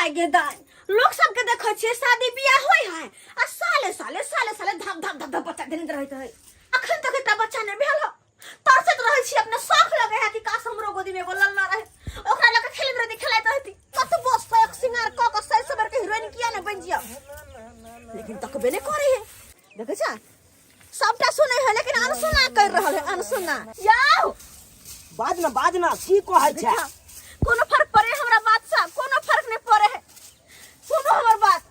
दाय गे दाय, लोग सबके देखै छियै शादी बियाह होय है आ साले साले साले साले धप धप धप धप बच्चा देने रहैत है। अखन तक एकटा बच्चा नहि भेल हो। तरसैत रहै छी, अपने शौक लगे है कि काश हमरो गोदी में एगो लल्ला रहे, ओकरा लके खेलैत रहती खेलाइत रहती। कतबो शौक सिंगार क क सै सबर के हीरोइन किया ने बनि जिया, लेकिन तकबे नहि करे है। देखै छा सबटा सुनै है लेकिन अनसुना कर रहल है, अनसुना। जाओ बाज ना, बाज ना, की कहै छै? देखा, कोनो फर्क पड़े हमरा बात से? कोनो फर्क नहीं पड़े है। सुनो हमर बात।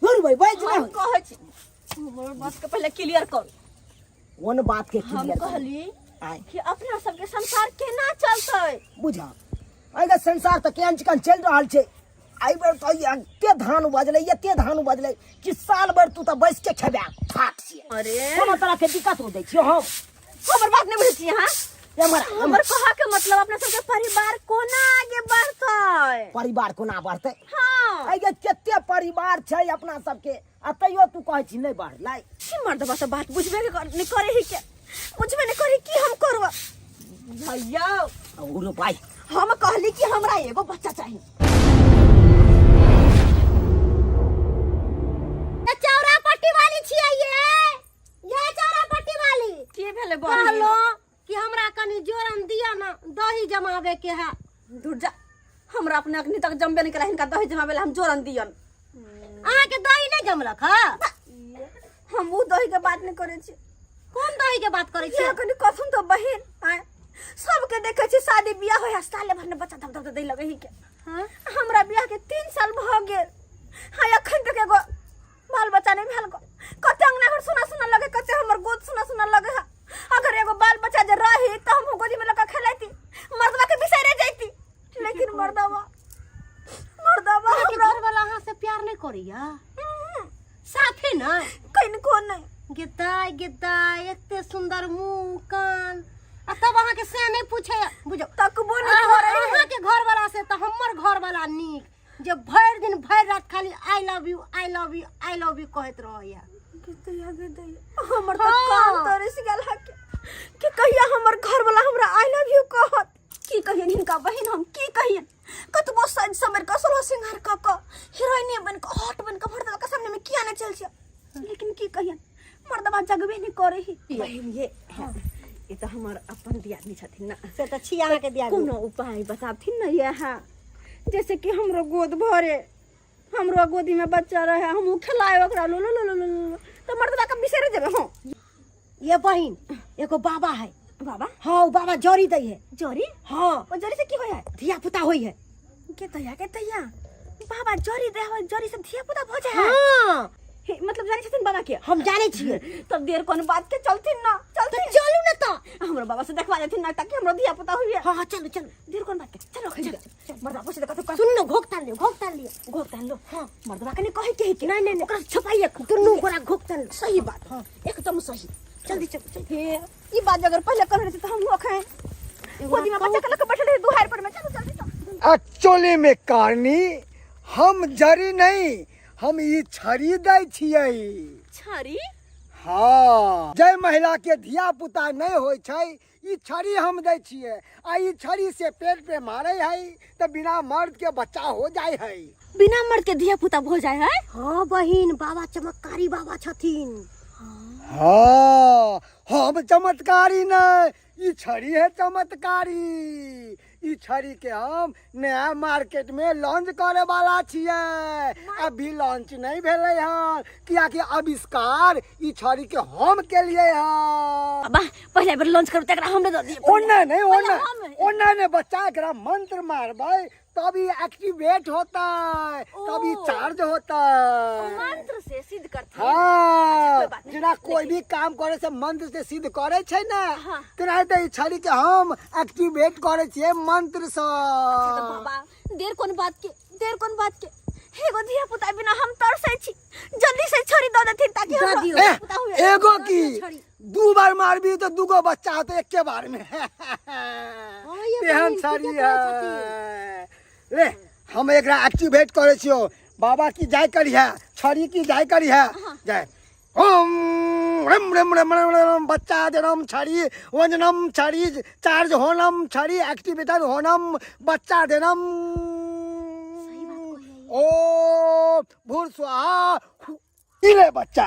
सुन भाई, बाज ना। हम कहै छी हमर बात के पहले क्लियर करू। कोन बात के हम क्लियर करू? कहली आय। कि अपना सबके संसार केना चलतै? बुझा एहि संसार तऽ केहन चिकन चलि रहल छै। एहि बेर तऽ एते धान उपजलै, एते धान उपजलै कि साल भरि तू तऽ बैस के खेबे ठाक से। अरे कोनो तरह के दिक्कत हो दै छियो हम? हमर बात नहीं बुझै छी अहाँ? एम्हर आ, हमर एम्हर। कह के मतलब अपना सबके परिवार कोना आगे बढ़तै? परिवार कोना बढ़तै? हाँ। एहि के कते परिवार छै अपना सबके, आ तैयो तू कहै छी नहि बढ़लै। की मर्दबा सब बात बुझबे के नहीं करे ही के, बुझबे नहीं करे की हम करब भैया। औरो भाई हम कहली कि हमरा एगो बच्चा चाहिए। चौरा पट्टी वाली छियै ये, ये चौरा पट्टी वाली। की भेलै बहिन? कहलो कि हमरा कनी जोरन दिया ना, दही जमावे के है। दूर जा, हमरा अपने अग्नि तक जमबे नहीं करा, हिनका दही जमावे ला हम जोरन दियन। अहाँ के दही नहीं जमलक ह? हम वो दही के बात नहीं करे छी। कोन दही के बात करे छी? ये कनी कथुन तो बहिन आय, सबके देखे छी शादी बियाह होय साले भर ने बच्चा धप धप दै लगे ही के। हाँ? हमरा बियाह के 3 साल भ गेल, हाँ अखन तक एगो बाल बच्चा नहीं भेल गो। कते अंगना घर सुना सुना लगे, कते हमर गोद सुना सुना लगे है। अगर एगो बाल बच्चा जे रही तो हम गोदी में लगा खेलाती, मर्दवा के बिसरे जाती, लेकिन मर्दवा मर्दवा अहाँके हमरा घर वाला अहाँ से प्यार नहीं करैया? साफे ना कनिको नहीं। गेदाय गेदाय, एते सुंदर मुंह कान आ तब अहाँ के से नहीं पूछे बुझो। तकबो नहीं करे। अहाँ के घर वाला से तो हमर घर वाला नीक, जे भरि दिन भरि रात खाली I love you I love you I love you कहैत रहैया। गेदैया गेदैया, हमर तो हाँ। कान तरस गेल है कि कहिया हमर घर वाला हमरा I love you कहत। की कहियन हिनका बहिन, हम की कहियन? कतबो सज समर क सोलह सिंगार क क हीरोइने बन क हॉट बन क मर्दवा के सामने में किया नहीं चल छियै, लेकिन की कहियन मर्दवा जगबे नहीं करे ही। बहिन ये हाँ, ये तो हमर अपन दियादनी छथिन ना। से तो छी अहाँ के दियादनी। कोनो उपाय बताबथिन ना यहाँ, जैसे कि हमरो गोद भरे, हमरो गोदी में बच्चा रहे, हम खेलाए ओकरा लो लो लो लो लो लो, तो मर्दवा के बिसरे जेबे। हाँ ये बहिन एगो बाबा है। बाबा? हाँ, वो बाबा जड़ी दै है। जड़ी? हाँ। वो जड़ी से की होय है? धिया पुता होय है। के तैया के तैया बाबा जड़ी दे है, जड़ी से धिया पुता भ जाय है। हाँ। हे, मतलब जाने छथिन बाबा के? हम जाने छियै। तब देर कोन बात के, चलथिन ना, चलथिन। तो चलू ना तो। हमरो बाबा से देखवा देथिन ना ताकि हमरो धिया पुता होइए। हाँ, हाँ, चलू, चलू। देर कोन बात के, चलो, खा चल, चल। मर्दवा पूछ दे कथु कह। सुन ना, घोक तान लियो, घोक तान लियो। घोक तान लो। हाँ। मर्दवा के नहीं कहे के के। नहीं, नहीं, नहीं। ओकरा छुपाइए। दुनू गोरा घोक तान लो। सही बात। हाँ। एकदम सही। जल्दी चलो, चलो। हे, ई बात अगर पहले कहने रहती तो हम अखन गोदी में बच्चा के लके बैठल रही दुहार पर में। चलो, जल्दी चलो। एक्चुअली में कारनी हम जरी नहीं, हम ई छड़ी दै छियै। छड़ी? हाँ, जै महिला के धिया पुता नहीं होय छै, ई छड़ी हम दै छियै, आ ई छड़ी से पेट पे मारे है तो बिना मर्द के बच्चा हो जाय है। बिना मर्द के धिया पुता हो जाय है? हाँ बहिन, बाबा चमत्कारी बाबा छथिन। हाँ, हम चमत्कारी नहीं, ई छड़ी है चमत्कारी। ई छड़ी के हम नया मार्केट में लॉन्च करे वाला छियै, अभी लॉन्च नहीं भेलै हन, कियाकि आविष्कार ई छड़ी के हम केलियै हन। बाबा पहले बेर लॉन्च करू तकरा हमरे दऽ दिअ। ओना नहीं, ओना, पहिले हम। ओना नहीं बच्चा, एकरा मंत्र मारबै तभी एक्टिवेट होता है, तभी ओ। चार्ज होता है। मंत्र से सिद्ध करते हैं। हाँ, अच्छा, कोई बात नहीं। जेना कोई भी काम करे से मंत्र से सिद्ध करे छै ना, हाँ। तेनाहिते ई छड़ी के हम एक्टिवेट करे छियै मंत्र से। अच्छा, तो बाबा देर कोन बात के, देर कोन बात के, एगो धिया पुता बिना हम तरसै छी, जल्दी से छड़ी दऽ देथिन ताकि दऽ हमरा दियौ। ए, धिया पुता हुए। एगो दऽ की दियौ छड़ी। दू बार मारबी तो दूगो बच्चा होते एके बार में। हाँ, ये तेहन बहिन छड़ी ठीके कहै है। ले हम एकरा एक्टिवेट करे छियो। बाबा की जाय करी है, छड़ी की जाय करी है। जाय। ओम रम रम रम रम रम बच्चा जनम छड़ी वंजनम छड़ी चार्ज होनम छड़ी एक्टिवेटर होनम बच्चा जनम। भूर स्वाहा। इले बच्चा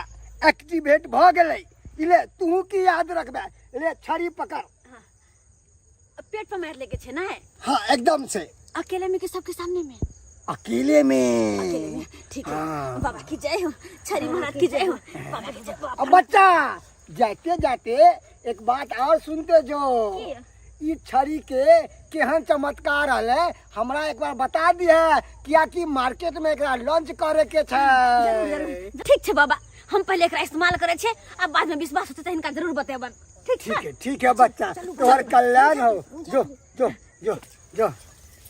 एक्टिवेट भ गेलै। इले तू की याद रखबे, ले छड़ी पकड़। पेट पर मार लेके छे ना? हाँ, एकदम से। अकेले में कि सबके सामने में? अकेले में। अकेले में, ठीक है। हाँ। बाबा की जय हो, छड़ी महाराज की जय हो, बाबा की जय हो। अब बच्चा जाते जाते एक बात और सुनते जो। की? ई छड़ी के केहन चमत्कार हले हमरा एक बार बता दिहे, कियाकि मार्केट में एकरा लॉन्च करे के छै। जरूर जरूर, ठीक छै बाबा, हम पहले एकरा इस्तेमाल करे छे आ बाद में विश्वास होते त हिनका जरूर बतेबन। ठीक ठीक छै? है, ठीक है बच्चा, तोहर कल्याण हो। जो जो जो जो,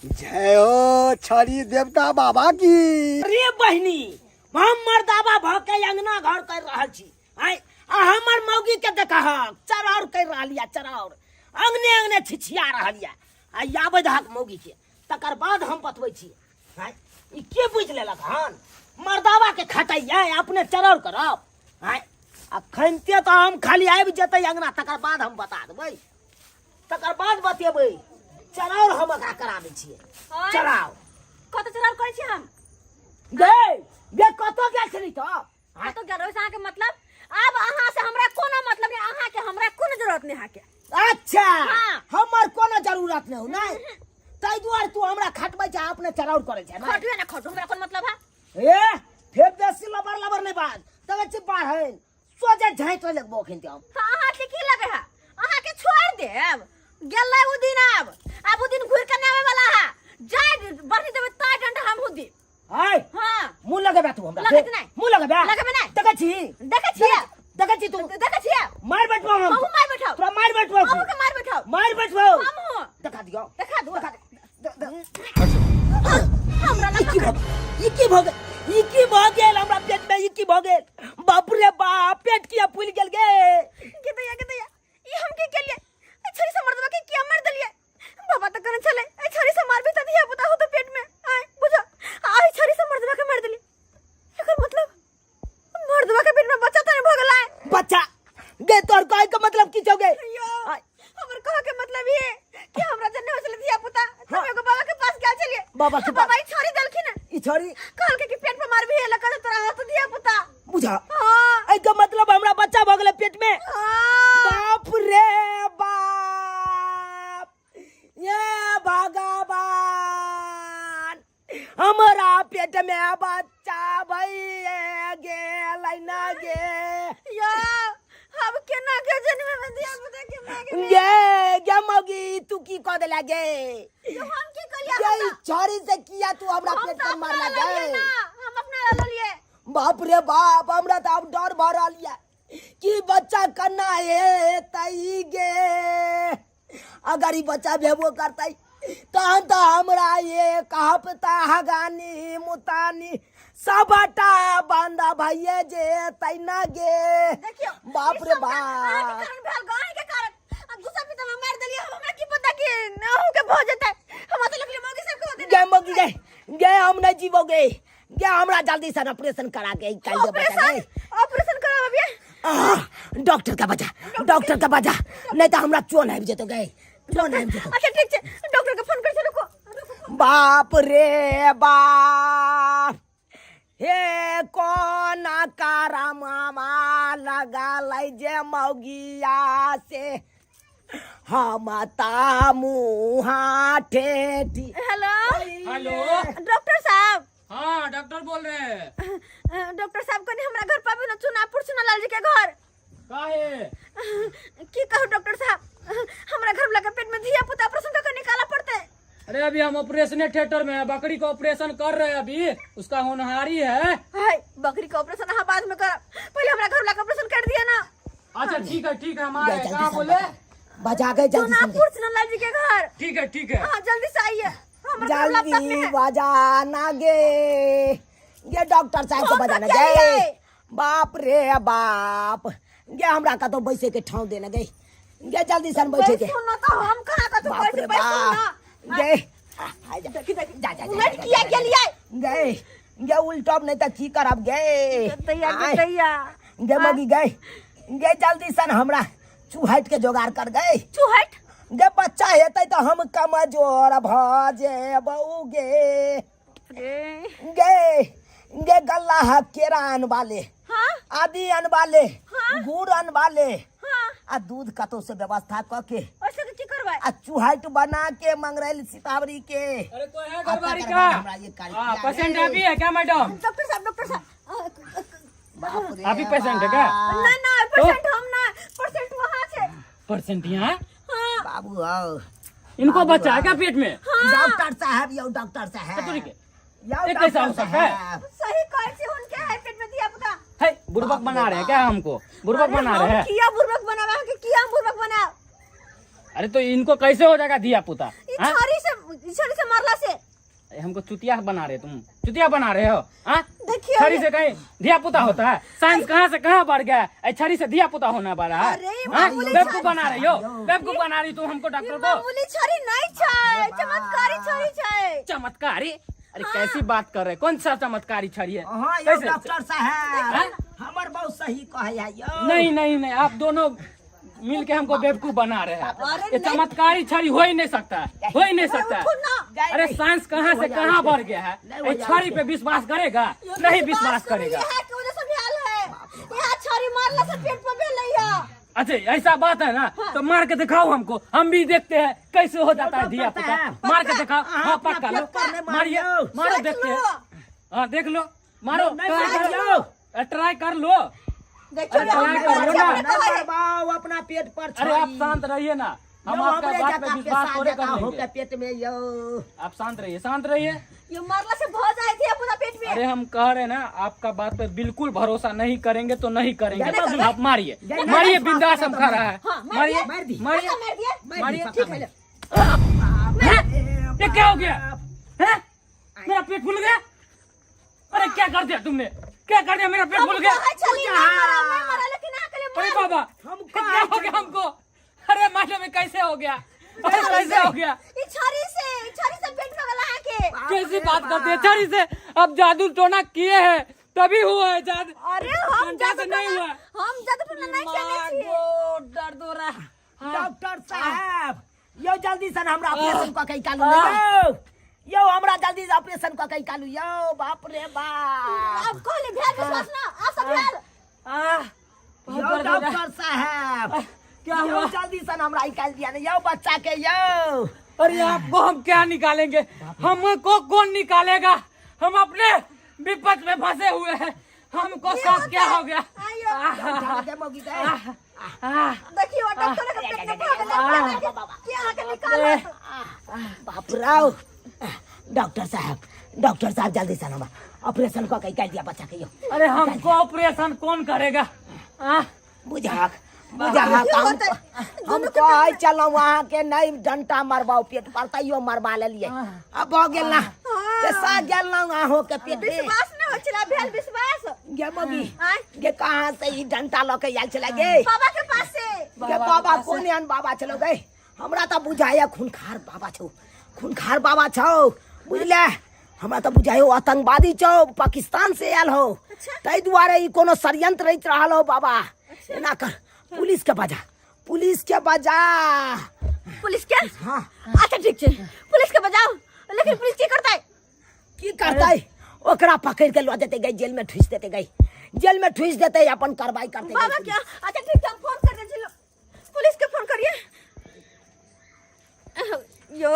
जय हो छड़ी देवता बाबा की। अरे बहिनी, हम मर्दाबा भ के अंगना घर कर रहल छी आय, आ हमर मौगी के देखहक चरौर कर रहल या, चरौर अंगने अंगने छिछिया रहल या। आ आबै दहक मौगी के, तकर बाद हम बतबै छी। आय, ई के बुझि लेलक हन मर्दाबा के खटैया अपने चरौर करब? आय, आ खनते तऽ हम खाली आबि जेतै अंगना, तकर बाद हम बता देबै, तकर बाद बतेबै। चरौर हम एकरा करा दै छियै। आय। चराउ। कतऽ चरौर करै छी हम? गे गे, कतऽ गेल छली तऽ? कतऽ गेल रहै अहाँके मतलब? आब अहाँ से हमरा कोनो मतलब नहि, अहाँके हमरा कोनो जरूरत नहि अहाँके। अच्छा। हाँ। हमर कोनो जरूरत नहि हो नहि, ताहि दुआरे तू हमरा खटबै छै, अपने चरौर करै छै नहि? खटू या ना खटू, हमरा कोन मतलब है? ए, फेर बेसी लबर लबर नहि बाज, तब छी बाढ़नि सोझे झाँटि लगबो अखन हम। तऽ अहाँके की लगे है? अहाँके छोड़ देब? गेलै उ दिन, आब आब उ दिन घुरि के नहि आबै वाला है। जाय बढ़ी देबै ता डंडा हमहूँ देब। आय। हाँ। मुँह लगेबे तू हमरा? लगैत नहि। मुँह लगेबे? लगेबे नहि। देखै छी? देखै छियै। देखै छी तू? देखै छियै। मारि बैठबो हम। हमहूँ मारि बैठब। तोरा मारि बैठबो। अहूँ के मारि बैठब। मारि बैठबो। हमहूँ। देखा दियौ। देखा दू। देखा दे। हमरा ई की लग भऽ ई की भऽ गेल? ई की भऽ गेल हमरा पेट में? ई की भऽ गेल? बाप रे बाप, पेट किया फूलि गेल गे? के दैया, के दैया, ई हम की केलिए? ए छड़ी से मर्दवा के किया मार देलिए? बाबा त कहने छले ए छड़ी से मारबी त धिया पुता होतो पेट में। आय बुझा, आ छड़ी से मर्दवा के मार देलिए, एकर मतलब मर्दवा के पेट में बच्चा त नहीं भ गेलै? बच्चा गे, तोहर कहे के मतलब की छौ गे? यो, हमर कहे के मतलब ये कि हमरा जन्ने हो छले धिया पुता त हम एगो बाबा के पास गेल छलिए। बाबा के पास? बाबा ई छड़ी देलखिन। ई छड़ी? कहलके कि पेट पर मारबी हे लकर तोरा होतो धिया पुता। बुझा। हां। एहि के मतलब हमरा बच्चा भऽ गेलै पेट में? हां। बाप रे बाप, ये भगवान, हमरा पेट में बच्चा भइए गेलै न गे। यो, अब केना के जन्म में धिया पुता के माय के? गे गे मौगी, तू की कऽ देला गे? यो, हम की करिया? गे, ई छड़ी से किया तू हमरा हम पेट तऽ पर अपना मारला ललियै गे? ना, हम अपना ललियै। बाप रे बाप, हमरा तऽ आब डर भऽ रहल यऽ कि बच्चा कन्ना हेतै गे। अगर ई बच्चा भेबो करतै तहन तऽ हमरा एक हफ्ता हगानी मुतानी सबटा बंद भइए जेतै न गे। देखियौ, बाप ई रे सब कारण अहाँके बाप। कारण भेल गाँव के कारण। आ गुस्सा में तऽ हम मारि देलियै, हमरा की पता कि अहूँ के भऽ जेतै। हमरा तऽ लगलै मौगी सबके होतै। गे मौगी, गे गे, हम नहि जीबो गे। गे, हमरा जल्दी से ऑपरेशन करा के निकाल दे बच्चा गे। ऑपरेशन कराब अभी? आह, डॉक्टर के बजा, डॉक्टर के बजा, नहीं तो हमरा चोन आबि जेतो गे, चोन आबि जेतो। अच्छा ठीक छै, डॉक्टर के फोन कर छै, रुको रुको। बाप रे बाप, हे कोना कारा मामा लगा लै जे मौगिया से हम ता मुहा ठेठी। हेलो। हेलो। डॉक्टर साहब। हाँ, डॉक्टर बोल रहे हैं। डॉक्टर साहब, कनी हमरा घर पर आबू ने, चुनापुर चुनालाल जी के घर। काहे? की कहू डॉक्टर साहब, हमरा घर वाला के पेट में धिया पुता, ऑपरेशन करके निकाला पड़ते। अरे अभी हम ऑपरेशन थिएटर में है, बकरी का ऑपरेशन कर रहे हैं अभी, उसका होनहारी है। हाय, बकरी का ऑपरेशन अहाँ बाद में करब, पहले हमरा घर वाला के ऑपरेशन कर दिया ना। अच्छा ठीक है, ठीक है, हमारे जल्दी कहाँ से बोले? बजा के जल्दी से। चुनापुर चुनालाल जी के घर। ठीक है, ठीक है। हाँ, जल्दी से आइए, हमरा घर वाला जल्दी में है। बजाना गे, ये डॉक्टर साहब को फोन बजाना तो गे। चलिए। बाप रे बाप गे, हमरा कतौ बैसे के ठाव देना गे, गे जल्दी सन बैठे के। सुनो तो, हम कहाँ कतौ बाप रे बैसे बैसू ना। बाप गे, आ जा। देखी देखी। जा जा जा, उलट जा, किया जा, जा। गेलियै? गे गे, उल्टब नहीं त की करब गे? तैया आय, तैया। गे मगी गे, गे जल्दी सन हमरा चूहट के जोगाड़ कर गे। चूहट? गे, बच्चा हेतै त हम कमजोर भ जेबौ गे। रे। गे गे गल्ला है केरा अनबा ले, हाँ आदि अनबा ले, हाँ। गुड़ अनबा ले हाँ आ दूध कतौ से व्यवस्था क के ओइसे के की करबै आ चुहाइट बना के मंगरैल सितावरी के। अरे कोई है आ घरवारी तकर का? बाद हमरा ये कार्य हाँ, किया पेशेंट रे। अभी है क्या मैडम? डॉक्टर साहब, डॉक्टर साहब, बाप रे आप ही पेशेंट है क्या? बाप। ना ना, पेशेंट हम ना, पेशेंट वहाँ छे। पेशेंट यहाँ? हाँ। बाबू आओ। इनको बच्चा है क्या पेट में? हाँ। डॉक्टर साहब, यो डॉक्टर साहब। तो ठीक है। यो ये कैसा हो डॉक्टर सकता है? साहब। सही कहै छी, उनके है पेट में धिया पुता। है, बुड़बक बना रहे हैं क्या हमको? बुड़बक अरे बना हम रहे हैं। किया बुड़बक बनावे, हम के किया बुड़बक बनाव? अरे तो इनको कैसे हो जाएगा धिया पुता? ई हाँ? छड़ी से, ई छड़ी से मारला से। अरे हमको चुतिया बना रहे तुम, चुतिया बना रहे हो। हाँ? देखियो छड़ी ये। से कहीं धिया पुता होता है? साइंस कहाँ से कहाँ बढ़ गया है? अरे छड़ी से धिया पुता होना पड़ा है। अरे ये हाँ? मामूली बेवकूफ छड़ी- बना रही हो, बेवकूफ बना रही तुम हमको ये डॉक्टर को। मामूली छड़ी नहीं छै, चमत्कारी छड़ी छै। चमत्कारी? अरे कैसी बात कर रहे, कौन सा चमत्कारी छड़ी है? हाँ, यो कैसे? डॉक्टर साहब, हाँ? हमर बहुत सही कहे है यो। नहीं नहीं नहीं, आप दोनों मिल के हमको बेवकूफ बना रहे हैं। अरे ये नहीं। चमत्कारी छड़ी हो ही नहीं सकता है, हो ही नहीं सकता है। उठो ना। अरे साइंस कहाँ से कहाँ बढ़ गया है? नहीं, ये हो छड़ी पे विश्वास करेगा? यो नहीं विश्वास करो, करेगा। ये है कि वजह से भेल है। यहाँ छड़ी मारला से पेट पर भेल है। अच्छा ऐसा बात है ना, तो मार के दिखाओ हमको, हम भी देखते हैं कैसे हो जाता है धिया पुता। मार के दिखाओ। हाँ, हाँ, पक्का लो, पेट पर नहीं मारिए, मारियो। मारो, देख देखते हैं। लो। हाँ देख लो, मारो, नहीं, ट्राई कर मारियो। लो, ट्राई कर लो। देखियो अरे हम ट्राई कर लो बच्चा ना। अपने कहै है। मरवाओ अपना पेट पर अरे आप छड़ी। शांत रहिए ना, हम यो, आपका हमरे बात पे जका विश्वास पेशा थोड़े जका कर हो लेंगे। के पेट में यो। आप शांत रहिए, शांत रहिए। ये मारला से भऽ जाए थे पूरा पेट में। अरे हम कह रहे हैं ना, आपका बात पे बिल्कुल भरोसा नहीं करेंगे तो नहीं करेंगे। नहीं करबै। आप मारिए, नहीं, मारिए, नहीं, बिंदास हम नहीं, खा रहा है। हाँ, मारिए, मार दी। मारिए, पक्का मार दिया? मारिए। ठीक है। ये क्या हो गया? हैं? मेरा पेट फूल गया। अरे क्या कर दिया तुमने, क्या कर दिया? मेरा पेट फूल गया। कहै छली, नहीं मरा, नहीं मरा, लेकिन अहाँ कहलियै अरे मार। बाबा, हम क्या हो गया हमको? अरे मालूम है कैसे हो गया? अरे कैसे हो गया? ई छड़ी से, ई छड़ी से पेट में गला अहाँ के। कैसी बात करते हैं? छड़ी से अब जादू टोना किए हैं तभी हुआ है जादू। अरे हम डंडा जादू से नहीं टोना, हुआ। हम जादू टोना नहीं केने छियै। माँ गो, दर्द हो रहा है। हाँ। डॉक्टर साहब, यो जल्दी से हमरा ऑपरेशन क के निकालू ने यो। यो हमरा जल्दी से ऑपरेशन क के निकालू यो। बाप रे बाप। अब कहली भेल विश्वास ना, आ सब भेल। आह, बहुत यो दर्द हो रहा है। डॉक्टर साहब, क्या यो हुआ? जल्दी से हमरा निकाल दिया ने यो बच्चा के यो। अरे आपको हम क्या निकालेंगे, हमको कौन निकालेगा? हम अपने विपद में फंसे हुए हैं, हमको सब क्या हो गया? आइयो। उठा दे मौगी के। आह, देखियो डॉक्टर के पेट में भऽ गेलै, के अहाँ के निकालत? बाप रे। डॉक्टर साहब, डॉक्टर साहब जल्दी से हमरा ऑपरेशन क के निकाल दिया बच्चा के यो। अरे हमको ऑपरेशन कौन करेगा? आह, बुझाक बुझाक, की हम होतै? हम कहै छलहुँ अहाँके नहि डंटा मरबाउ पेट पर, तैयो मरबा लेलियै। अब भऽ गेल ना, पेशा गेल ना अहूँ के पेट में। विश्वास नहि होइ छलै, भेल विश्वास। गे मौगी, आँय? गे कहाँ से ई डंटा लऽ के आयल छलै गे? बाबा के पास से। गे बाबा कोन एहन बाबा छलौ गे? हमरा तऽ बुझाइए खूनखार बाबा छौ, खूनखार बाबा छौ, बुझले? हमरा तऽ बुझाइयो आतंकवादी छौ, पाकिस्तान से आयल हो, ताहि दुआरे ई कोनो षड्यंत्र रचि रहल हो बाबा। एना कर, पुलिस के बजा, पुलिस के बजा। पुलिस के? हाँ। अच्छा ठीक छै, पुलिस के बजाओ। लेकिन पुलिस की करतै? की करतै? ओकरा पकड़ के लऽ जेतै गई, जेल में ठुसि देतै गई, जेल में ठुसि देतै, अपन कार्रवाई करतै गई बाबा पुलिस। क्या? अच्छा ठीक छै, हम फोन कर दै छी, पुलिस के फोन करिए। यो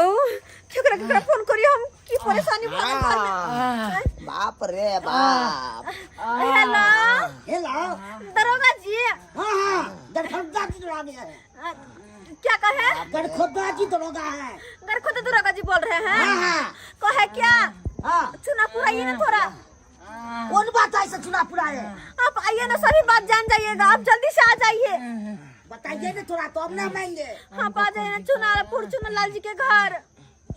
केकरा केकरा फोन करिए हम? की परेशानी भऽ गेल घर में। बाप रे बाप। हेलो। हेलो। दरोगा जी। हाँ हाँ, दरखोदा जी दरोगा है। क्या कहे? गरखोदा जी दरोगा है। गरखोदा दरोगा जी बोल रहे हैं? हाँ, हाँ। कहे क्या? हाँ। चुना पूरा ये ना थोड़ा। कौन बात है ऐसे चुना पूरा है? आप आइए ना, सभी बात जान जाइएगा, आप जल्दी से आ जाइए। बताइए ना थोड़ा तो हम ना मानेंगे। आप आ जाइए ना चुनापुर, चुनालाल जी के घर।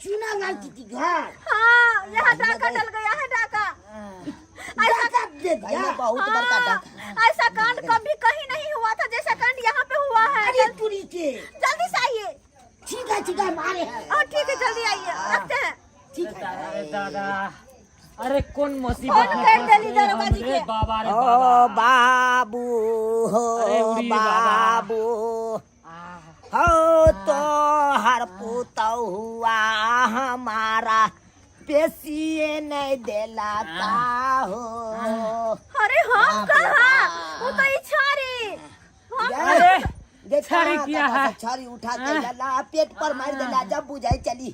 चुनालाल जी के घर? हाँ, यहाँ डाका डल गया है, डाका। ऐसा डाका दे दिया? बहुत बड़का डाका। ऐसा कांड कभी कहीं नहीं हुआ था जैसा कांड यहाँ पे हुआ है। अरे तुरी के। जल्दी से आइए। ठीक है, ठीक है, मारे हैं। हाँ ठीक है, जल्दी आइए, रखते हैं। ठीक है। अरे दादा, अरे कौन मुसीबत फोन में कर फंस देली गए दरोगा जी हम रे के। बाबा रे ओ बाबा। बाबू हो अरे उड़ी रे बाबा। बाबू हो, तो हर पुतहुआ हमारा पेशिए नहीं देला का हो। अरे हम बाप रे कहा बाप। वो तो ई छड़ी हम अरे जे छड़ी कहाँ किया कहाँ है? से छड़ी उठा के लला पेट पर मार देला जब बुझाई चली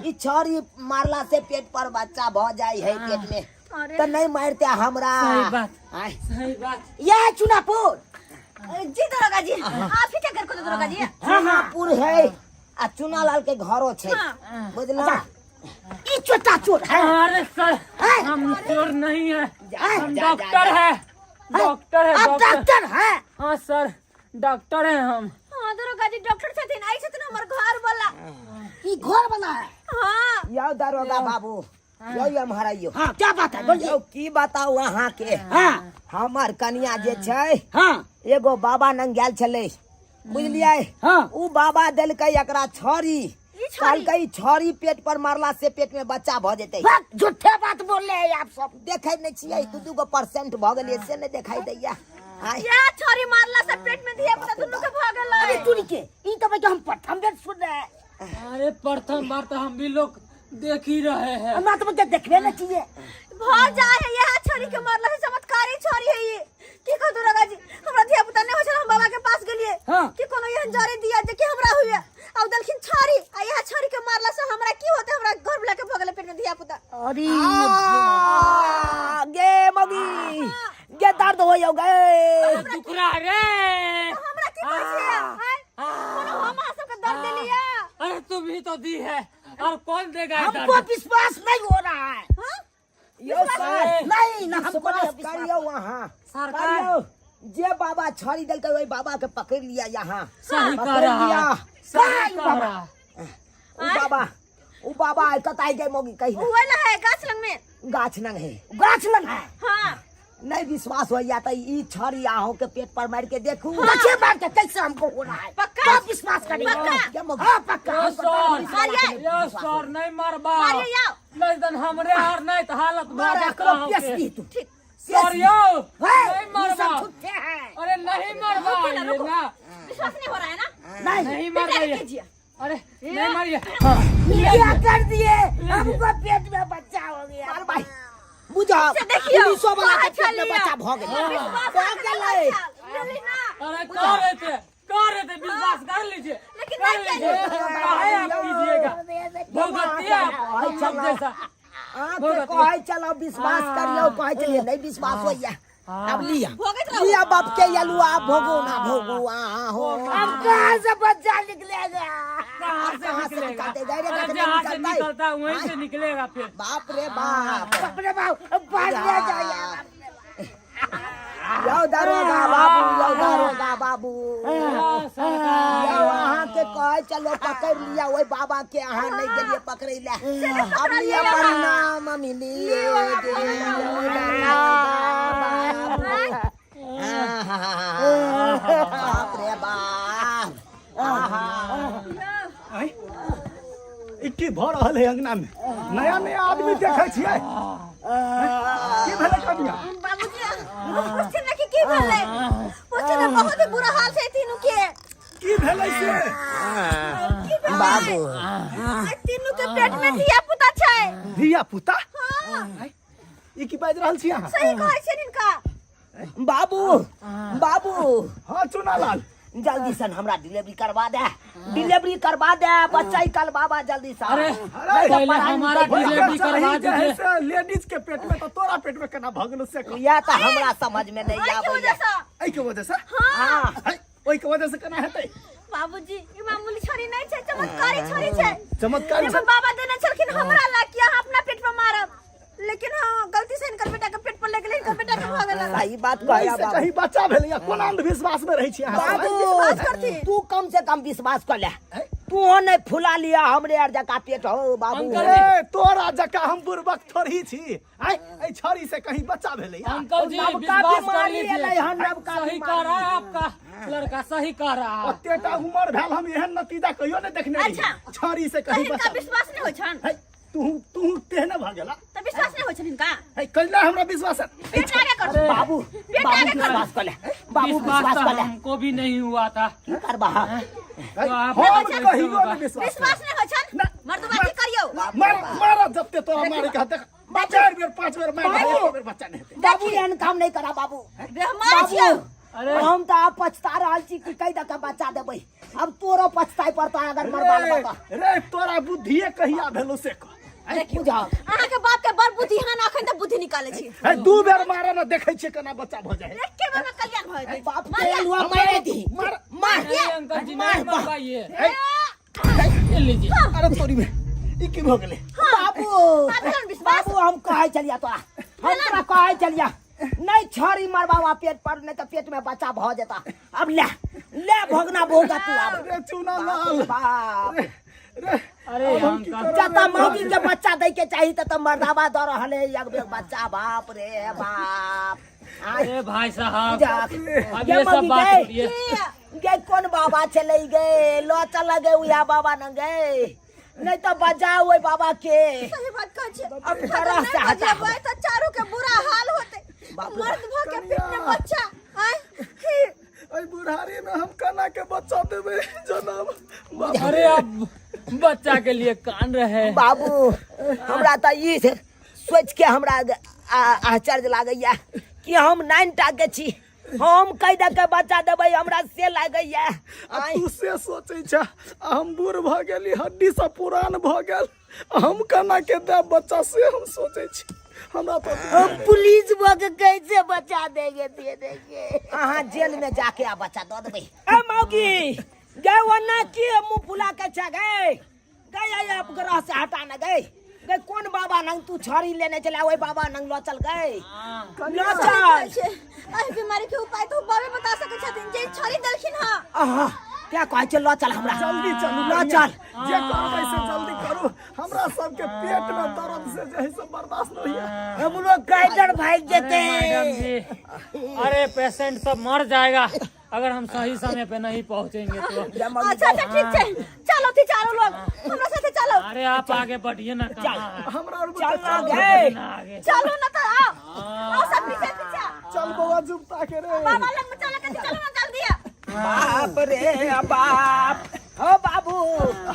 ई छड़ी मारला से पेट पर बच्चा भ जाई है पेट में अरे त नहीं मारते हमरा। सही बात। आय। सही बात। ये चुनापुर जी दरोगा जी, आप ही क्या कर को दरोगा जी? चुनापुर है आ चुनालाल के घरो छै। हाँ। बुझला ई चोटा चोर है। अरे सर हैं? हम चोर नहीं है, जा, हम जा, डॉक्टर जा, जा। है, डॉक्टर है, आप डॉक्टर। डॉक्टर हैं? हाँ सर डॉक्टर है हम। हाँ दरोगा जी डॉक्टर छथिन, आई छथिन हमर घर वाला। ई घर वाला है? हाँ। यौ दरोगा बाबू, यौ हमारा यौ। हाँ क्या बात है बोलिए। यौ की बताऊ अहाँ के। हाँ। हमर कनिया जे छै। हाँ। एगो बाबा नंग गेल छलै बुझलियै। हाँ। उ बाबा देलकै एकरा छड़ी, ई छड़ी? कहलकै छड़ी पेट पर मारला से पेट में बच्चा भ जेतै। बात झूठे बात बोल रहे हैं आप सब। देखै नहि छियै, दू दू गो परसेंट भ गेलै से नहि देखाई दैया। आय। या छड़ी मारला से पेट में धिया पुता दुनू के भ गेलै। अरे तुरी के ई तो भाई हम प्रथम बेर सुन रहे हैं। अरे प्रथम बार तो हम भी लोग देख ही रहे हैं। हमरा तो बच्चा देखबे नहीं चाहिए। भ जाए है यह छड़ी के मारला से, चमत्कारी छड़ी है ये। की कहू दरोगा जी, हमरा धिया पुता नहीं होय छल, हम बाबा के पास गेलिए। हाँ। कि कोनो एहन जड़ी दिया जे कि हमरा हुए, आ देलखिन छड़ी, आ यह छड़ी के मारला से हमरा की होते, हमरा घर वाला के भ गेलै पेट में धिया पुता। अरे आ, गे मगी गे दर्द होय गे। दुख रहा है रे। हमरा की कहै छियै? आँय? कोनो हम अहाँ सबके दर्द देलियै? अरे तुम ही तो दी है और कौन देगा ये हमको दर्द? विश्वास नहीं हो रहा है। हाँ? यौ सर नहीं ना हमको नहीं विश्वास विश्वास। करियौ अहाँ। सरकार। करियौ। जे बाबा छड़ी देलकै ओहि बाबा के पकड़ लिया यहाँ। सही कह पकड़ रहा लिया। है, सही कह रहा है। उ बाबा, उ बाबा आइ कतऽ गए मौगी कही ना। उ वाला है गाछ लग में। गाछ लग है। गाछ लग है। हाँ। नहीं विश्वास होइया त ई छड़ी अहूँ के पेट पर मार के देखू। देखिए मार के कैसे हमको हो रहा है। पक्का? तो विश्वास करिए। पक्का? क्या मौगी? हाँ पक्का। यो हमको सर, मारिए। यो सर नहीं मारबा। मारिए याओ। नहीं तन हमरे हार नहीं तो हालत मार बर्बाद एकरो कहाँ पेश के। दी तू। ठीक। सर यो, है, नहीं ये सब मारबा। झूठे हैं। अरे नहीं मारबा रुको ना, ये रुको। ना। विश्वास नहीं हो रहा है ना? नहीं। नहीं मारबा बेटा ये। कीजिए। अरे नहीं मारिए। क्या कर दिए, हमको पेट में बच्चा हो गया। मार भाई। बुझाओ। से देखियो, पुलिसो वाला के कहाँ पेट में छलिए? बच्चा भ गेलै। विश्वास भऽ गेलै। गेलै ना। अरे कह रहे थे, कह रहे थे विश्वास कर लीजिए। लेकिन कर नहीं लीजिए। किया। काहे आप कीजिएगा? भगवती आप हम लोग जैसा। अहाँके कहै छलहुँ विश्वास करियौ, कहै छलियै नहीं विश्वास होइया। अब लिया। भोगैत रहू। लिया बाप के यलु आप भोगू ना भोगू अहाँ हो। अब कहाँ से बच्चा निकलेगा? कहाँ से कहाँ से निकलेगा? निकलते? डायरेक्ट अरे अखने जहाँ से निकलता है। निकलता है वहीं से निकलेगा फिर। बाप रे बाप। अपने बाप बाहर ले जाइए। यौ दरोगा बाबू, यौ दरोगा बाबू। सरकार। यौ अहाँ के कहै चलो पकड़ लिया ओहि बाबा के, अहाँ नहीं गेलियै पकड़ै लए। अब लिया परिणाम मिली। बाप रे बाप। आँय, ई की भऽ रहल है अंगना में? नया नया आदमी देखै छियै। की भेलै कनिया? बाबूजी पूछते ना कि की भेलै? पूछते ना, बहुत ही बुरा हाल छै तीनू के। की भेलै से? की भेलै? बाबू। आइ तीनू के पेट में धिया पुता छै। धिया पुता? हाँ। ई की बाजि रहल छी अहाँ? सही कहै छै हिनका। बाबू, बाबू। हाँ चुनालाल। जल्दी सन हमरा डिलीवरी करवा दे, डिलीवरी करवा दे बच्चा कल बाबा जल्दी से। अरे अरे, पहले हमारा डिलीवरी करवा चाही जे है दीजिए। से लेडीज के पेट में तो तोरा पेट में केना भऽ गेलौ से कह। या तो हमरा समझ में नहीं एहि के आबैया। वजह से। एहि के वजह से? हाँ। है, ओहि के वजह से केना हेतै? बाबूजी ई मामूली छड़ी नहीं छै, चमत्कारी छड़ी छै। चमत्कारी एगो छै? बाबा देने छलखिन हमरा ला कि अहाँ अपना पेट पर मारब, लेकिन हाँ गलती से हिनकर बेटा के पेट पर लग गेलै, हिनकर बेटा के भऽ गेलै। सही बात नहीं कहया से बाबू। कहीं बच्चा भेलै या कोना अंधविश्वास में रहै छी अहाँ सब? बाबू, विश्वास करथिन। तू कम से कम विश्वास कर ले, तू नहीं फुला लिया हमरे आर जका पेट हो बाबू। अंकल जी। ए, तोरा जका हम बुड़बक थोड़ी छी। आय, एहि छड़ी से कहीं बच्चा भेलै या? अंकल जी नवका विश्वास कर बीमारी लीजिए। एलै हन, नवका सही कह बीमारी। रहा है आपका लड़का, सही कह रहा है। ओतेटा उमर भेल हम एहन नतीजा कहियो नहि देखने रहियै। अच्छा। छड़ी से तऽ कहीं हिनका बच्चा विश्वास नहि होइ छनि? है, तू तू तेहने भऽ गेला। तऽ विश्वास नहि होइ छनि हिनका? है, कैला हमरा विश्वास है? पेट आगे कर। बाबू, पेट बाबू आगे कर। विश्वास कर ले, बाबू विश्वास विश्वास तो कर ले। हमको भी नहीं हुआ था। की करबा? है, तो आप हम कैसे कहियो होगा? नहि विश्वास विश्वास नहि होइ छनि? ना। मर्दबाजी करियौ। देखियौ मार मार जते तोरा मारे के देख चार बेर पांच बेर मार एको बेर बच्चा नहीं हेतै बाबू एहन काम नहीं करा बाबू बेहमार छियौ अरे हम तो आप पछता रहल छी कि कई दका बच्चा देबै अब तोरो पछताए पड़ता अगर मरवा लेबा रे, रे तोरा बुद्धिए कहिया भेलो से कह बुझा अहाँ के बाप के बड़ बुद्धि हन अखन तक बुद्धि निकाले छी है दू बेर मारे ना देखै छियै केना बच्चा भऽ जाइ है। एके बेर में कल्याण भऽ जेतै बाप के लुआ मारे दी मार मार नहीं अंकल जी नहीं मरवाइए है, ये लीजिए अरे तोरी में ई की भऽ गेलै बाबू आब विश्वास बाबू हम कहै चलिया तोरा हम तोरा कहै चलिया नहीं छड़ी मरबावा पेट पर नहीं तो पेट में बच्चा भऽ जेता अब ले ले भगना भोगा तू अब रे चूना लाल बाप रे अरे अब हम की अंकल करब जता रे? मौगी के बच्चा दै के चाही त मर्दावा दऽ रहल है एक बेर बच्चा बाप रे बाप आय, अरे भाई साहब जा। अब ये ये सब मौगी बात गए। छोड़िए गे कोन बाबा चले गे लो चल गे उया बाबा न गे नहीं तो बजाओ ओहि बाबा के सही बात कहै छियै अब अगर तरह से नहि हटा बजेबै तऽ चारू के बुरा हाल होतै बाप रे मर्द भऽ के पेट में बच्चा आय एहि बुढ़ारी में हम केना के बच्चा देबै जनाब बाप अरे आप बच्चा के लिए कान रहे बाबू हमरा तऽ ई सोच के हमरा आश्चर्य लागैया कि हम नाइन टा के छी हम कहि दऽ के बच्चा देबै हमरा से लागैया आ तू से सोचै छ आ हम बूढ़ भऽ गेली हड्डी सब पुरान भऽ गेल आ हम केना के देब बच्चा से हम सोचै छी हमरा तऽ हम पुलिस भऽ के कैसे बचा देंगे दे देंगे अहाँ जेल में जाके आ बच्चा दऽ देबै ए मौगी गे ओना की मुँह फुला के छै गे गए आइ उपग्रह से हटा न गए गए कोन बाबा नंग तू छड़ी लेने चला ओहि बाबा नंग लऽ चल गए लऽ चल एहि बीमारी के उपाय तो बाबे बता सकै छथिन जे छड़ी देलखिन हँ आहा क्या कहै छै लऽ चल हमरा जल्दी चलू लऽ चल जे करबै से जल्दी करू हमरा सबके पेट में दर्द से जे है से बर्दाश्त नहीं है हम लोग कैदर भाग जेते मैडम जी अरे पेशेंट सब मर जाएगा अगर हम सही समय पे नहीं पहुंचेंगे तो अच्छा अच्छा ठीक छै चलो थी चारो लोग हमरा साथे चलो अरे आप आगे बढ़िए ना कहाँ है? हमरा और चल ना चल गए ना आगे चलो ना तो आओ आओ सब पीछे पीछे चल बउआ जुमता के रे बाबा लग में चलो के चलो ना जल्दी बाप रे बाप हो बाबू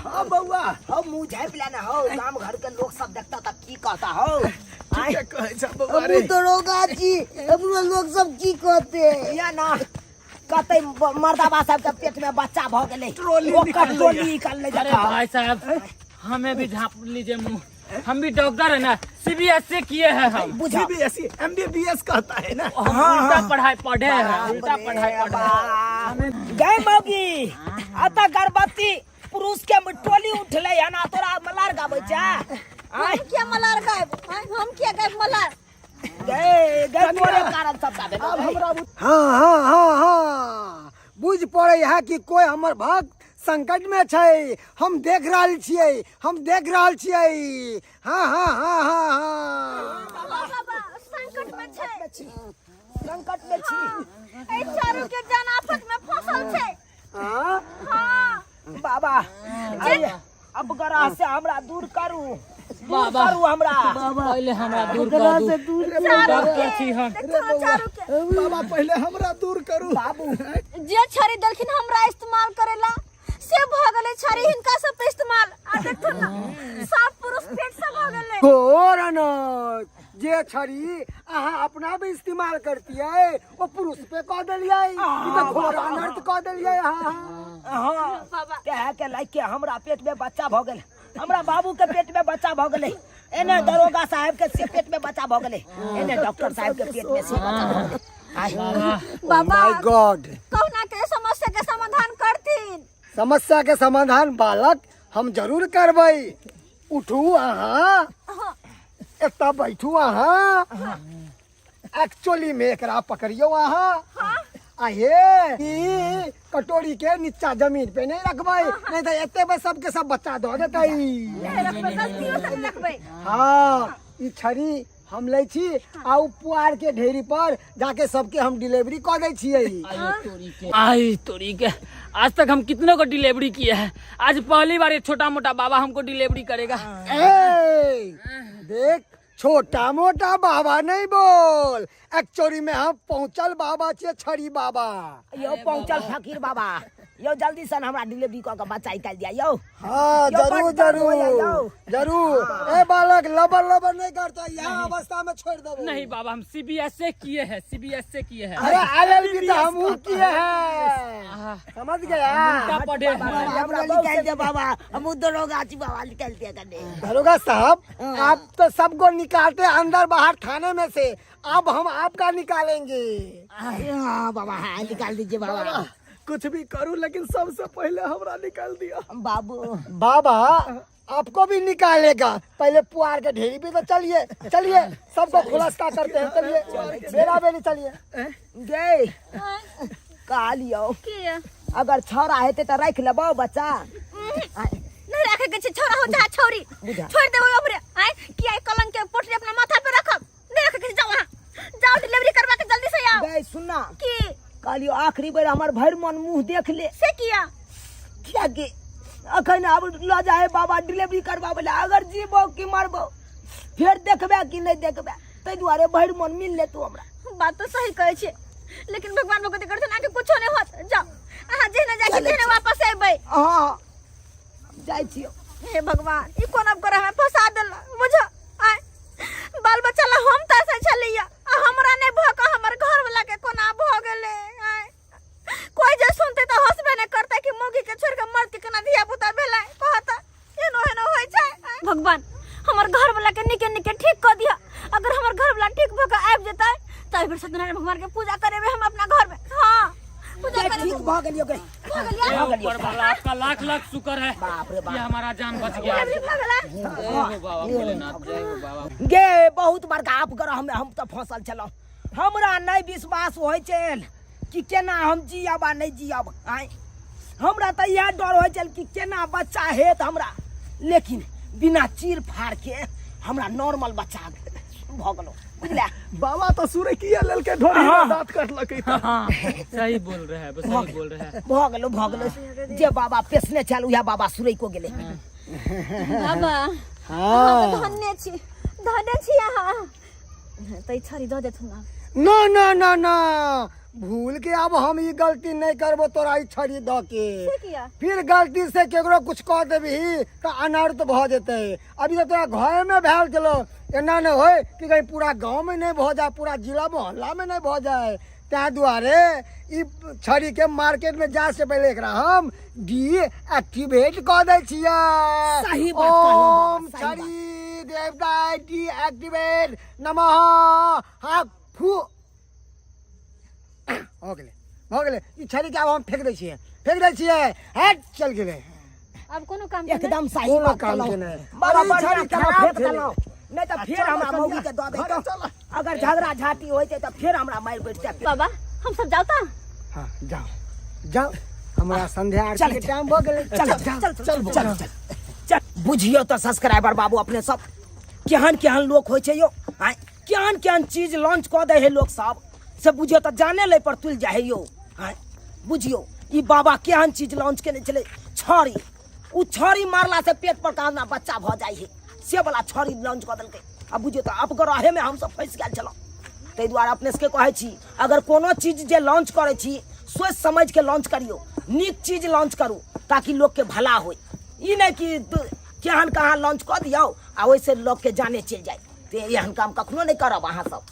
हाँ बउआ हो मुंह झापि लेना हो गाम घर के लोग सब देखता त की कहता हो ठीके कहै छ बउआ रे हमहूँ दरोगा छी हमरो लोग सब की कहते या ना कतै मर्दाबा सब के पेट में बच्चा भ गेलै ट्रोली ओकर निकललै ट्रोली निकललै अरे देखा भाई साहब हमें भी झाँप लीजिए मुंह हम भी डॉक्टर है ना सीबीएसई किए हैं हम बुझा सीबीएसई एमबीबीएस कहता है ना हम उल्टा पढ़ाई पढ़े हैं उल्टा पढ़ाई पढ़े हैं। गए मौगी अतः गर्भवती पुरुष के टोली उठले है ना तोरा मलार गाबै छै हम किया मलार गायब आँय, हम किया गायब मलार गए गए तोरे कारण सब गाबै अब हमरा हाँ हाँ हाँ हाँ बुझ पड़े है कि कोई हमर भक्त संकट में छै हम देख रहल छियै हम देख रहल छियै हाँ हाँ हाँ हाँ हाँ बाबा संकट में छै संकट में छी एहि चारू के जान आफत में फंसल छै हाँ हाँ बाबा अरे अब ग्रह से हमरा दूर करू दूर बाबा। करू हमरा पहले हमरा दूर एकरा कर दू से दूर डॉक्टर छी हम देखो ना चारू के बाबा पहले हमरा दूर करू बाबू जे छड़ी देलखिन हमरा इस्तेमाल करेला से भऽ गेलै छड़ी हिनका सब पे इस्तेमाल आ देखो ना सब पुरुष पेट से भऽ गेलै घोर अनर्थ जे छड़ी अहाँ अपना भी इस्तेमाल करतियै ओ पुरुष पे कऽ देलियै ई तऽ घोर अनर्थ कऽ देलियै अहाँ हाँ बाबा कहे के लाइक के हमरा पेट में बच्चा भऽ गेल हमरा बाबू के पेट में बच्चा भऽ गेलै एने दरोगा साहब के से पेट में बच्चा भऽ गेलै एने डॉक्टर साहब के पेट में से बच्चा भऽ गेलै आय, बाबा माय गॉड कहुना के समस्या के समाधान करथिन समस्या के समाधान बालक हम जरूर करबै उठू अहाँ हाँ एतऽ बैठू अहाँ एक्चुअली में एकरा पकड़ियौ अहाँ आ हे ई कटोरी के नीचा जमीन पे नहीं रखबै नहीं तऽ एते पे सबके सब बच्चा दऽ देतै नहि रखबै गलतियो से नहि रखबै हाँ ई छड़ी हम लै छी आ उ पुआर के ढेरी पर जाके सबके हम डिलीवरी कऽ दै छियै आई तोरी के आज तक हम कितनों को डिलीवरी किए हैं आज पहली बार ये छोटा मोटा बाबा हमको डिलीवरी करेगा ए देख छोटा मोटा बाबा नहीं बोल एक्चुअली में हम पहुंचल बाबा छियै छड़ी बाबा यो पहुंचल फकीर बाबा यौ जल्दी सन हमरा डिलीवरी कऽ के बच्चा निकालि दिया यौ। हाँ यौ, जरूर बड़ दर्द होइया जरूर यौ। जरूर। ए बालक, लबर लबर नहीं करता, यहाँ अवस्था में छोड़ दो। नहीं बाबा, हम सीबीएस से किए हैं, सीबीएस से किए हैं। अरे एलएलबी तो हम किए हैं, समझ गया? उल्टा पढ़े हैं। हमरा निकाल दे बाबा, हम दरोगा छी बाबा, निकाल दे कने। दरोगा साहब, आप तो सबको निकालते अंदर बाहर थाने में से, अब हम आपका निकालेंगे। हाँ बाबा, हाँ निकाल दीजिए बाबा। कुछ भी करूं लेकिन सबसे पहले हमरा निकाल दिया। बाबू बाबा आपको भी निकालेगा, पहले पुआर के ढेरी पे तो चलिए, चलिए सबको खुलासा करते हैं, चलिए बेरा बेरी चलिए। गे कहलियौ की अगर छौड़ा हेतै तऽ राखि लेबौ बच्चा? नहीं राखे के छै, छौड़ा हो चाहे छौरी, बुझा। छोड़ देबै ओकरे। आय कि आई कलंक के पोटरी अपना माथा पे रखब? नहीं रखे के छै, जाओ वहां जाओ, डिलीवरी करवा के जल्दी से आओ। गई सुनना। की? कहलियौ आखिरी बेर हमर भरि मन मुंह देख ले। से किया? कियाकि अखन आब लऽ जाए बाबा डिलीवरी करबाबै लए, अगर जीबौ कि मरबौ फेर देखबे कि नहि देखबे, ताहि दुआरे भरि मन मिल ले तू हमरा। बात तो सही कहै छियै, लेकिन भगवान भगवती करथुन अहाँके कुछो नहि होत। जाओ अहाँ जेहने जाइ छी तेहने वापस अयबै। हँ जाइ छियौ। हे भगवान, ई कोन अब करे हमें फंसा देलक बुझ। आय बाल बच्चा ला हम तरसै छलियै आ हमरा नहि भऽ कऽ हमर घर वाला के कोना भऽ गेलै। आय कोई जे सुनते तऽ हंसबे नहि करतै कि मौगी के छोड़ि कऽ मर्द के केना धिया पुता भेलै, कहत एनो एनो होइ छै। आय, भगवान हमर घर वाला के निके निके ठीक कऽ दिअ। अगर हमर घर वाला ठीक भऽ कऽ आबि जेतै तऽ एहि बेर सत्यनारायण भगवान के पूजा करेबै हम अपना घर में। हाँ पूजा गई, करेबै। ठीक भऽ गेलियौ गई। भऽ गेलियै? ए ऊपर वाला, आपका लाख लाख शुक्र है बाप रे बाप। कि हमारा जान बच गया। डिलीवरी भऽ गेलै? जय हो बाबा भोलेनाथ, जय हो बाबा। गे बहुत बड़का अपग्रह में हम तऽ फंसल छलहुँ। हमरा नहि विश्वास होइ छल कि केना हम जियब आ नहि जियब। आँय हमरा तऽ इएह डर होइ छल कि केना बच्चा हेत हमरा, लेकिन बिना चीर फाड़ के हमरा नॉर्मल बच्चा भऽ गेलो बुझला। बाबा तो सुरकिया लेलकै ढोरी में दांत कटलकै तऽ। हाँ सही बोल रहे हैं, सही बोल रहे हैं। भऽ गेलो भऽ गेलो, जे बाबा पेसने छल उएह बाबा सुरैको गेलै। बाबा हाँ अहाँ तऽ धन्य छी, धन्य छी अहाँ। तऽ ई छड़ी दऽ देथुन आब। ना ना ना ना, भूल के अब हम ई गलती नहीं करबो तोरा ई छड़ी द के। से किया? फिर गलती से केकरो कुछ कह देबही तऽ अनर्थ भऽ जेतै। अभी तऽ तोरा घर में भेल छलो, एना नहि होय कि कहीं पूरा गाँव में नहीं भऽ जाए, पूरा जिला मोहल्ला में नहीं भऽ जाए। ताहि दुआरे ई छड़ी के मार्केट में जाए से पहले एकरा हम डीएक्टिवेट कऽ दै छियै। सही बात कहलहुँ बाबा, ओम सही बात। छड़ी देवता डीएक्टिवेट नमः। हाँ फू हो गेलै भऽ गेलै। ई छड़ी के आब हम फेंक दै छियै, फेंक दै छियै, हट चल गेलै। आब कोनो काम के नहि? एकदम सही कोनो बात काम कहलहुँ। के नहि। बाबा अरे ई बढ़िआँ छड़ी केलहुँ, खराब फेंक छलै। देलहुँ। नहि तऽ फेर चल हमरा कनिया, मौगी के दऽ घरे दैतहुँ। चल। अगर झगड़ा झाटी होइतै तऽ फेर हमरा मारि बैठतै। बाबा हम सब जाउ तऽ? हाँ जाओ जाओ, हमरा संध्या आरती चल, के चल। टाइम भऽ गेलै। चल चल चल चल चल चल। बुझियौ तऽ सब्सक्राइबर बाबू अपने सब केहन केहन लोक होइ छै यौ। आँय केहन केहन चीज लॉन्च कऽ दै है लोक सब, से बुझियौ तऽ जाने लै पर तुलि जाइ है यौ। आँय बुझियौ ई बाबा केहन चीज लॉन्च केने छलै, छड़ी। उ छड़ी मारला से पेट पर कहाँ बच्चा भऽ जाइ है, से वाला छड़ी लॉन्च कऽ देलकै। आ बुझियौ तऽ अपग्रहे में हमसब फँसि गेल छलहुँ। ताहि दुआरे अपने सबके कहै छी, अगर कोनो चीज जे लॉन्च करै छी सोचि समझि के लॉन्च करियौ, नीक चीज लॉन्च करू ताकि लोकके भला होइ। ई नहि कि केहन कहाँ लॉन्च कऽ दियौ आ ओहिसँ लोकके जाने चलि जाय। तऽ एहन काम कखनो नहि करब अहाँ सब।